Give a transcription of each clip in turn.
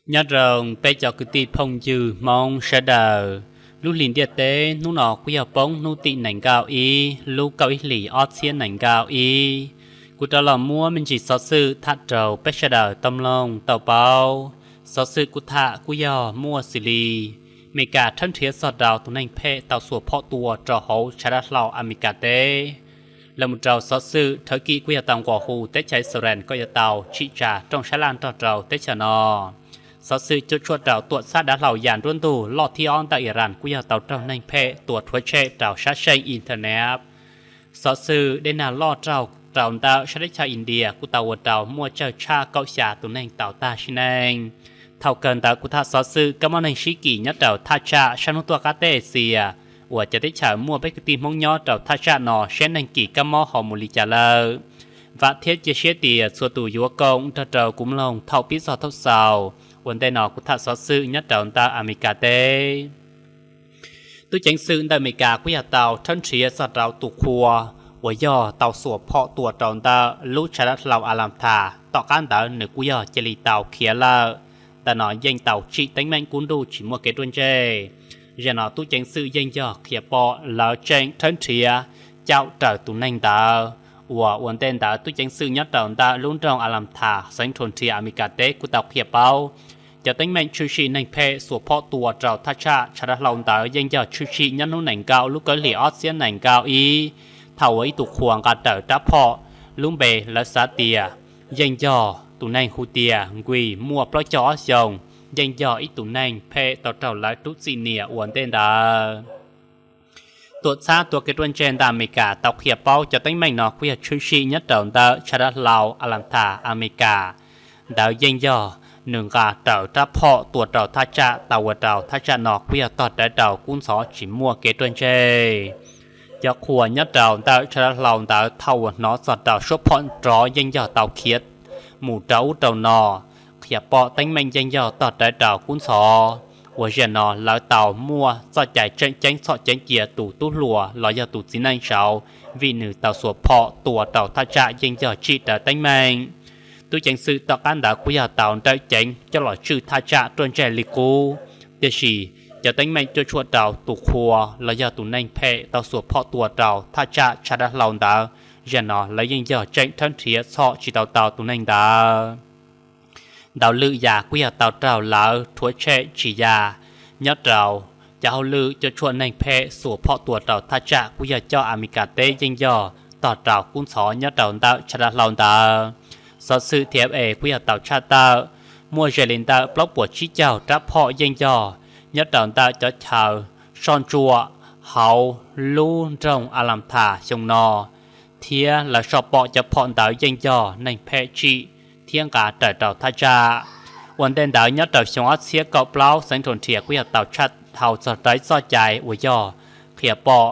Nyob zoo peb cov kwv tij phooj ywg Hmoob sawv daws, lub hlis ntiaj teb hnub no kuj yog poob hnub tim nees nkaum ib lub kaum ib hlis ob txhiab nees nkaum ib. Kuv rov los muab me ntsis xov xwm tham rau peb sawv daws tau mloog tau paub. Xov xwm kuv tham kuj yog muaj xws li Meskas rhawb nrhiav txog rau tus neeg phem tau xuas phom tua rau hauv tshav dav hlau Amelikas teb. Los mus rau xov xwm Thawv Kis kuj yog tau nqua hu teb chaws Israel kom yuav tau tsim tsa rooj sab laj nrog rau teb chaws no. Xov xwm cuam tshuam rau tuam txhab dav hlau yam nruab ntug loj thib ob ntawm Iran kuj yog tau raug neeg phem tua rhuav tshem rau sab seej internet. Xov xwm dej nag loj raug rau ntawm sab teb chaws India kuj tau ua rau muaj tsawg tshaj kaum xya tus neeg tau tag sim neej. Thaum kawg ntawd kuv tham xov xwm kab mob neeg sib kis nyob rau thaj tsam sab hnub tuaj qab teb Axias uas cov teb chaws muaj peb kwv tij Hmoob nyob rau thaj tsam no seb neeg kis kab mob ho mus li cas lawm. Vam thiab cia siab tias txhua tus yuav koom nrog rau kuv mloog thaum pib txog thaum xaus. Ua ntej no kuv tham xov xwm nyob rau ntawm Amelikas teb. Tub ceev xwm ntawm Amelikas kuj yog tau rhawb nrhiav txog rau tus qhua uas yog tau xuas phom tua rau ntawm lub tshav dav hlau Alamtha, tom qab ntawd nws kuj yog cia li tau khiav lawm. Ntawm no yeej tau tsim teeb meem kub nruj tsis muaj kev ruaj ntseg. Zaum no tub ceev xwm yeej yog qhia pom lawv tseem rhawb nrhiav caum raws tus neeg ntawd, uas ua ntej ntawd tub ceev xwm nyob rau ntawm lub nroog Alamtha, xeev Nrhuas Nrhiav, Amelikas teb kuj tau qhia paub cov teeb meem tshwm sim neeg phem xuas phom tua rau thaj tsam tshav dav hlau ntawd yeej yog tshwm sim nyob hnub nees nkaum lub kaum ib hlis ob txhiab nees nkaum ib, thaum uas ib tus qhua nqa raws rab phom lub npe lawv xav tias yeej yog tus neeg hu tias Nquis muaj plaub caug ob xyoos, yeej yog ib tus neeg phem tau raug lawv rub txim nias ua ntej ntawd. Tuam txhab tuav kev ruaj ntseg ntawm Amelikas tau qhia paub cov teeb meem no kuj yog tshwm sim nyob rau ntawm tshav dav hlau Alamtha, Amelikas. Ntawd yeej yog nws nqa raws rab phom tua rau thaj tsam tau ua rau thaj tsam no kuj yog tog rawv rau kub ntxhov tsis muaj kev ruaj ntseg. Cov qhua nyob rau ntawm tshav dav hlau ntawd thaum uas hnov txog rau suab phom nrov yeej yog tau khiav mus rau ub rau no, qhia pom teeb meem yeej yog tog rawv rau kub ntxhov. Uas zaum no lawv tau muaj txoj cai tseem ceeb txhom ceev cia tus tub hluas los yog tus txiv neej saud, vim nws tau xuas phom tua rau thaj tsam yeej yog tsim raws teeb meem. Tub ceev xwm tom qab ntawd kuj yog tau nrawm ceev coj los tswj thaj tsam ruaj ntseg li qub. Tiam sis cov teeb meem cuam tshuam rau tus qhua los yog tus neeg phem tau xuas phom tua rau thaj tsam tshav dav hlau ntawd, zaum no lawv yeej yog tseem rhawb nrhiav txhom tsis tau tau tus neeg ntawd. Ntau lwm yam kuj yog tau raug lawv rhuav tshem tsis ya nyob rau cov hauj lwm cuam tshuam neeg phem xuas phom tua rau thaj tsam kuj yog coj Amelikas teb yeej yog tog rau kub ntxhov nyob rau ntawm tshav dav hlau ntawd. Xov xwm T F A kuj yog tau tshaj tawm muaj ze li ntawm plaub puas tsib caug rab phom yeej yog nyob rau ntawm cov chaw soj ntsuam hauv lub nroog Alamtha xyoo no, thiab lawv soj pom cov phom ntawd yeej yog neeg phem tsim thiab nqa raws rau thaj tsam. Ua ntej ntawd nyob rau xyoo ob txhiab kaum plaub xeev Nrhuas Nrhiav kuj yog tau tshaj tau txog rau ib txoj cai uas yog qhia pom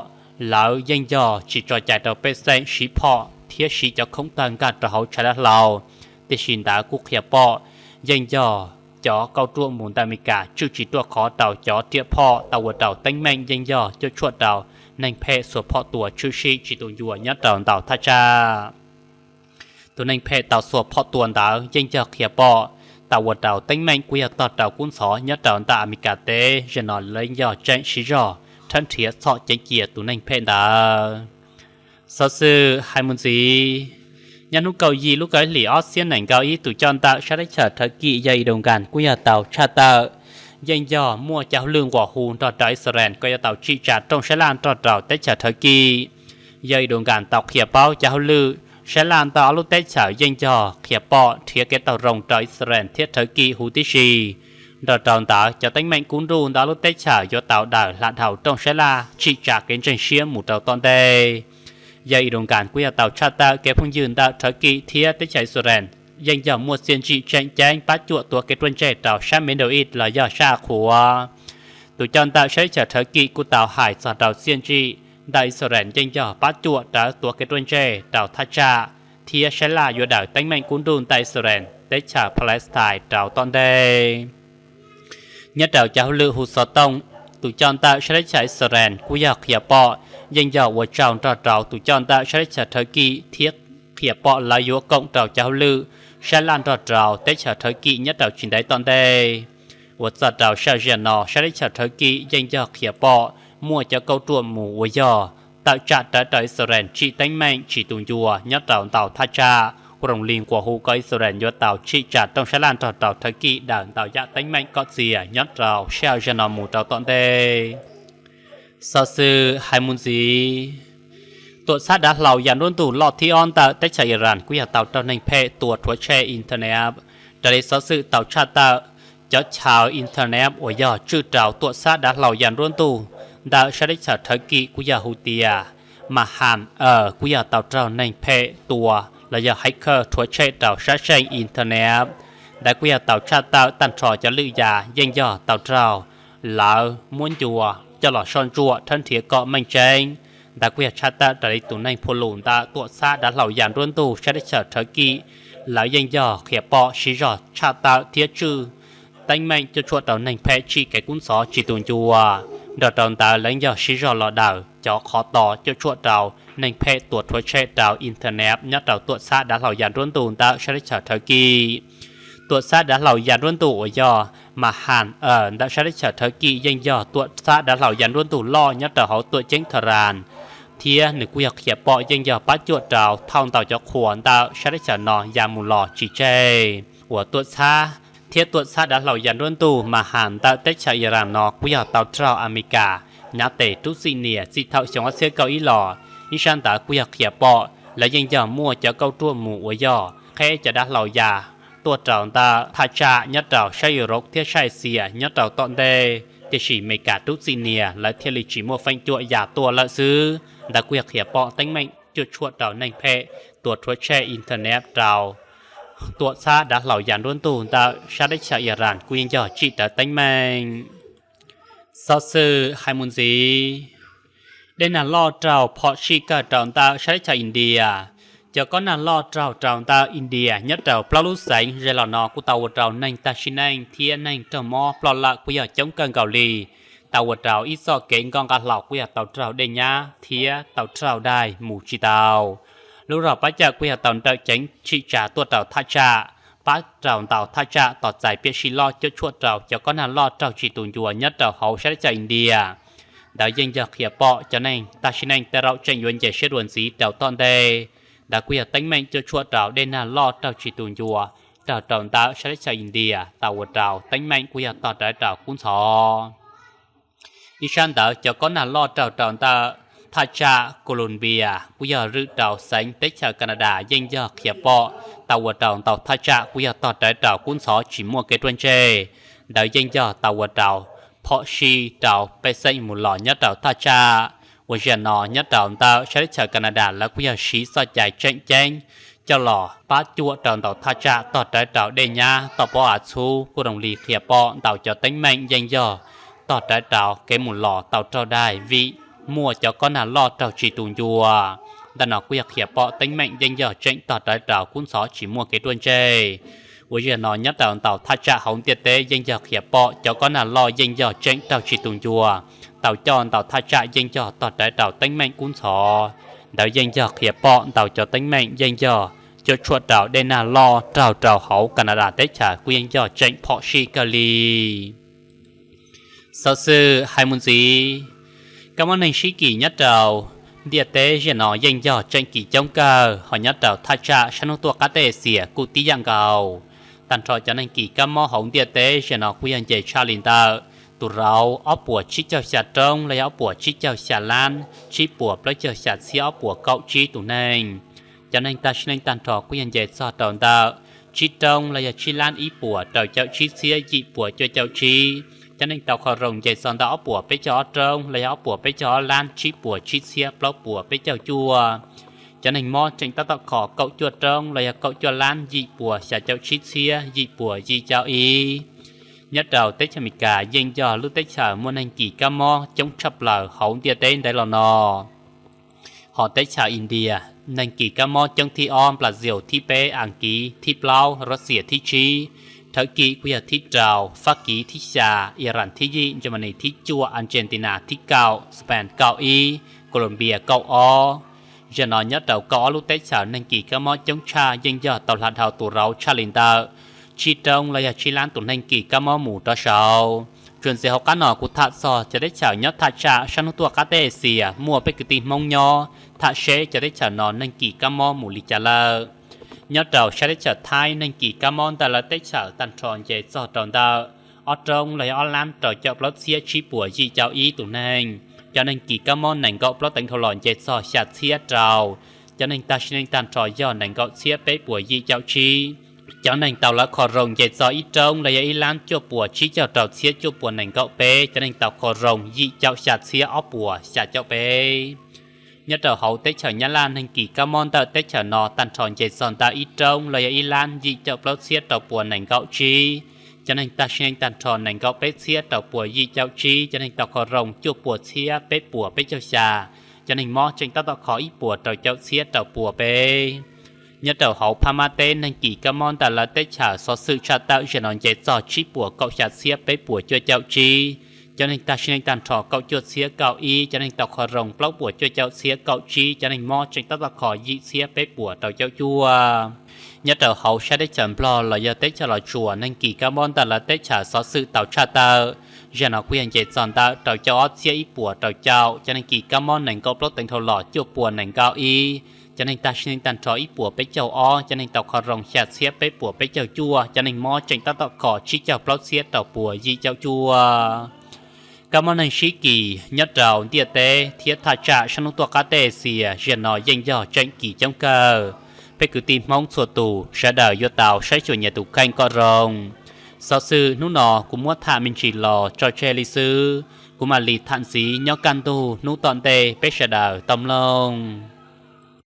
lawv yeej yog tsis tso cai rau pej xeem siv phom thiab siv cov khoom tawg nkag rau hauv tshav dav hlau. Tiam sis ntawd kuj qhia pom yeej yog cov kauj ruam mus ntawm Amelikas tswj tsis ruaj khov rau cov riam phom tau ua rau teeb meem yeej yog cuam tshuam rau neeg phem xuas phom tua tshwm sim tsis tu ncua nyob rau ntawm thaj tsam. Tus neeg phem tau xuas phom tua ntawd yeej yog qhia pom tau ua rau teeb meem kuj yog tog rau kub ntxhov nyob rau ntawm Amelikas teb, zaum no lawv yog tseem siv zog rhawb nrhiav txhom ceev cia tus neeg phem ntawd. Xov xwm hais mus ntxiv, nyob hnub kaum yim lub kaum ib hlis ob txhiab nees nkaum ib, tus coj ntawm sab teb chaws Thawv Kis yog Idunkas kuj yog tau tshaj tawm yeej yog muaj cov hauj lwm nqua hu nrog rau Israel kom yuav tau tsim tsa rooj sab laj nrog rau teb chaws Thawv Kis. Yog Idunkas tau qhia paub cov hauj lwm sab laj ntawm ob lub teb chaws yeej yog qhia pom nrhiav kev tau zoo rau Israel thiab Thawv Kis huv tib si. Nrog rau ntawd cov teeb meem kub nruj ntawm ob lub teb chaws yuav tau daws hla dhau rooj sab laj tsim tsa kev ntseeg siab mus rau tom ntej. Yog Idunkas kuj yog tau tshaj tawm kev phooj ywg ntawm Thawv Kis thiab teb chaws Israel yeej yog muaj txiaj ntsim tseem ceeb pab cuam tuav kev ruaj ntseg rau sab Middle East los yog sab av qhuav. Tus coj ntawm sab teb chaws Thawv Kis kuj tau hais txog rau txiaj ntsim ntawm Israel yeej yog pab cuam rawv tuav kev ruaj ntseg rau thaj tsam thiab sab laj yuav daws teeb meem kub nruj ntawm Israel teb chaws Palestine rau tom ntej. Nyob rau cov hauj lwm hu xov tooj, tus coj ntawm sab teb chaws Israel kuj yog qhia pom yeej yog ua tsaug nrog rau tus coj ntawm sab teb chaws Thawv Kis thiab qhia pom lawv yuav koom rau cov hauj lwm sab laj nrog rau teb chaws Thawv Kim nyob rau tsis ntev tom ntej. Uas txog rau sij hawm no sab teb chaws Thawv Kim yeej yog qhia pom muaj cov kauj ruam mus uas yog tawm tsam rawv rau Israel tsim teeb meem tsis tu ncua nyob rau ntau thaj tsam, kuj zoo li nqua hu kom Israel yuav tau tsim tsa rooj sab laj nrog rau Thawv Kim daws ntau yam teeb meem kom txias nyob rau sij hawm zaum no mus rau tom ntej. Xov xwm hais mus ntxiv, tuam txhab dav hlau ya nruab ntug loj thib ob ntawm teb chaws Iran kuj yog tau raug neeg phem tua rhuav tshem internet. Raws li xov xwm tau tshaj tawm, cov chaw internet uas yog tswj rau tuam txhab dav hlau ya nruab ntug ntawm sab teb chaws Thawv Kim kuj yog hu tias Mahan, kuj yog tau raug neeg phem tua los yog hacker rhuav tshem rau sab seej internet. Ntawd kuj yog tau tshaj tawm tag nrho cov lwm yam yeej yog tau raug lawv muab ncua coj los soj ntsuam rhawb nrhiav kom meej tseeb. Ntawd kuj yog tshaj tawm raws li tus neeg phua lus ntawm tuam txhab dav hlau ya nruab ntug sab teb chaws Thawv Kim, lawv yeej yog qhia pom siv zog tshaj tawm thiab tswj teeb meem cuam tshuam rau neeg phem tsim kev kub ntxhov tsis tu ncua. Nrog rau ntawd lawv yog siv zog los daws cov qhov to cuam tshuam rau neeg phem tua rhuav tshem rau internet nyob rau tuam txhab dav hlau ya nruab ntug ntawm sab teb chaws Thawv Kim. Tuam txhab dav hlau ya nruab ntug uas yog Mahan ntawm sab teb chaws Thawv Kim yeej yog tuam txhab dav hlau ya nruab ntug loj nyob rau hauv tuam ceeb Tehran, thiab nws kuj yog qhia pom yeej yog pab cuam rau thauj ntau cov qhua ntawm sab teb chaws no ya mus los tsis tseg. Uas tuam txhab thiab tuam txhab dav hlau ya nruab ntug Mahan ntawm teb chaws Iran no kuj yog tau raug Amelikas nyav tes rub txim nias txij thaum xyoo ob txhiab kaum ib los. Ib sab ntawd kuj yog qhia pom lawv yeej yog muaj cov kauj ruam mus uas yog qheb cov dav hlau ya tuaj rau ntawm thaj tsam nyob rau sab Europe thiab sab Axias nyob rau tom ntej, tiam sis Amelikas rub txim nias lawv thiaj li tsis muaj feem cuam ya tuaj lawm xwb. Ntawd kuj yog qhia pom teeb meem cuam tshuam rau neeg phem tua rhuav tshem internet rau tuam txhab dav hlau ya nruab ntug ntawm sab teb chaws Iran kuj yeej yog tsim rawv teeb meem. Xov xwm hais mus ntxiv, dej nag loj raug phom sij kawg rau ntawm sab teb chaws India. Cov kob nag loj raug rau ntawm India nyob rau plaub lub xeev ze los no kuj tau ua rau neeg tag sim neej thiab neeg raug mob ploj lawm kuj yog coob kawg nkaus li. Tau ua rau ib txoj kev nkoj nqa hlau kuj yog tau raug dej nyab thiab tau raug daig mus tsis tau. Lub zog pab cawm kuj yog tau nrawm ceev tsim tsa tuaj rau thaj tsam, pab rau ntau thaj tsam tos txais piam sij loj cuam tshuam rau cov kob nag loj raug tsis tu ncua nyob rau hauv sab teb chaws India. Ntawd yeej yog qhia pom cov neeg tag sim neej tej zaum tseem yuav nce siab dua ntxiv rau tom ntej. Ntawd kuj yog teeb meem cuam tshuam rau dej nag loj raug tsis tu ncua raug rau ntawm sab teb chaws India tau ua rau teeb meem kuj yog tog rawv rau kub ntxhov. Ib sab ntawd cov kob nag loj raug rau ntawm thaj tsam Columbia kuj yog zwm rau xeev teb chaws Canada yeej yog qhia pom tau ua rau ntau thaj tsam kuj yog tog rawv rau kub ntxhov tsis muaj kev ruaj ntseg. Ntawd yeej yog tau ua rau phom sij rau pej xeem mus los nyob rau thaj tsam. Uas zaum no nyob rau ntawm sab teb chaws Canada lawv kuj yog siv txoj cai tseem ceeb coj los pab cuam rau ntau thaj tsam tog rawv rau dej nyab toj pob av txhub kuj zoo li qhia pom ntau cov teeb meem yeej yog tog rawv rau kev mus los tau raug daig vim muaj cov kob nag loj raug tsis tu ncua. Ntawm no kuj yog qhia pom teeb meem yeej yog tseem tog rawv rau kub ntxhov tsis muaj kev ruaj ntseg. Uas zaum no nyob rau ntau thaj tsam hauv ntiaj teb yeej yog qhia pom cov kob nag loj yeej yog tseem raug tsis tu ncua, tau coj ntau thaj tsam yeej yog tog rawv rau teeb meem kub ntxhov. Ntawd yeej yog qhia pom ntau cov teeb meem yeej yog cuam tshuam rau dej nag loj raug rau hauv Canada teb chaws kuj yeej yog tseem phom sij kawg li. Xov xwm hais mus ntxiv, kab mob neeg sib kis nyob rau ntiaj teb zaum no yeej yog tseem kis coob kawg, ho nyob rau thaj tsam sab hnub tuaj qab teb Axias kuj tib yam nkaus. Tag nrho cov neeg kis kab mob hauv ntiaj teb zaum no kuj yog nce tshaj li ntawm tus rauv ob puas tsib caug xya roob los yog ob puas tsib caug xya lab tsib puas plaub caug xya txhiab ob puas kaum tsib tus neeg. Cov neeg tag sim neej tag nrho kuj yog nce txog rau ntawm tsib roob los yog tsib lab ib puas rau caum tsib txhiab yim puas cuaj caum tsib. Cov neeg tau qhov zoo nce txog ntawm ob puas peb caug ob roob los yog ob puas peb caug ob lab tsib puas tsib txhiab plaub puas peb caug cuaj. Cov neeg mob tseem tab tom kho kaum cuaj roob los yog kaum cuaj lab yim puas xya caum tsib txhiab yim puas yim caum ib. Nyob rau teb chaws Amelikas yeej yog lub teb chaws muaj neeg kis kab mob coob tshaj plaws hauv ntiaj teb ntawd los no. Ho teb chaws India, neeg kis kab mob coob thib ob, Brazil thib peb, Askiv thib plaub, Russia thib tsib, Thawv Kim kuj yog thib rau, Fab Kis thib xya, Iran thib yim, Germany thib cuaj, Argentina thib kaum, Spain kaum ib, Colombia kaum ob. Zaum no nyob rau kaum ob lub teb chaws neeg kis kab mob coob tshaj yeej yog tau hla dhau tus rauv tshaj li ntawm tsib roob los yog tsib lab tus neeg kis kab mob mus rau saud. Tsuas ntxiv hauv qab no kuv tham txog cov teb chaws nyob thaj tsam sab hnub tuaj qab teb Axias muaj peb kwv tij Hmoob nyob, tham seb cov teb chaws no neeg kis kab mob mus li cas lawm. Nyob rau sab teb chaws Thaib neeg kis kab mob ntawm lawv teb chaws tag nrho nce txog rau ntawm ob roob los yog ob lab rau caum plaub txhiab tsib puas yim caum ib tus neeg. Cov neeg kis kab mob nees nkaum plaub teev dhau los nce txog xya txhiab rau. Cov neeg tag sim neej tag nrho yog nees nkaum txhiab peb puas yim caum tsib. Cov neeg tau lawv kho roos nce txog ib roob los yog ib lab cuaj puas tsib caug rau txhiab cuaj puas nees nkaum peb, cov neeg tau kho roos yim caum xya txhiab ob puas xya caum peb. Nyob rau hauv teb chaws Nyab Laj neeg kis kab mob ntawm teb chaws no tag nrho nce txog ntawm ib roob los yog ib lab yim caum plaub txhiab rau puas nees nkaum tsib. Cov neeg tag sim neej tag nrho nees nkaum peb txhiab rau puas yim caum tsib, cov neeg tau kho roos cuaj puas txhiab peb puas peb caug xya. Cov neeg mob tseem tab tom kho ib puas rau caum txhiab rau puas peb. Nyob rau hauv Phab Mab teb neeg kis kab mob ntawm lawv teb chaws xov xwm tshaj tawm zaum no nce txog tsib puas kaum xya txhiab peb puas cuaj caum tsib. Cov neeg tag sim neej tag nrho kaum cuaj txhiab kaum ib, cov neeg tau kho roos plaub puas cuaj caum txhiab kaum tsib, cov neeg mob tseem tab tom kho yim txhiab peb puas rau caum cuaj. Nyob rau hauv sab teb chaws Nplog los yog teb chaws Los Tsuas neeg kis kab mob ntawm lawv teb chaws xov xwm tau tshaj tawm zaum no kuj yog nce txog ntawm rau caum ob txhiab ib puas rau caum, cov neeg kis kab mob nees nkaum plaub teev dhau los cuaj puas nees nkaum ib, cov neeg tag sim neej tag nrho ib puas peb caug ob, cov neeg tau kho roos xya txhiab peb puas peb caug cuaj, cov neeg mob tseem tab tom kho tsib caug plaub txhiab rau puas yim caum cuaj. Kab mob neeg sib kis nyob rau ntiaj teb thiab thaj tsam sab hnub tuaj qab teb Axias zaum no yeej yog tseem kis coob kawg. Peb kwv tij Hmoob txhua tus sawv daws yuav tau saib xyuas nyias tus kheej kom zoo. Xov xwm hnub no kuv muab tham me ntsis los tso tseg li xwb, kuv mam li tham ntxiv nyob kaj ntug hnub tom ntej, peb sawv daws tau mloog.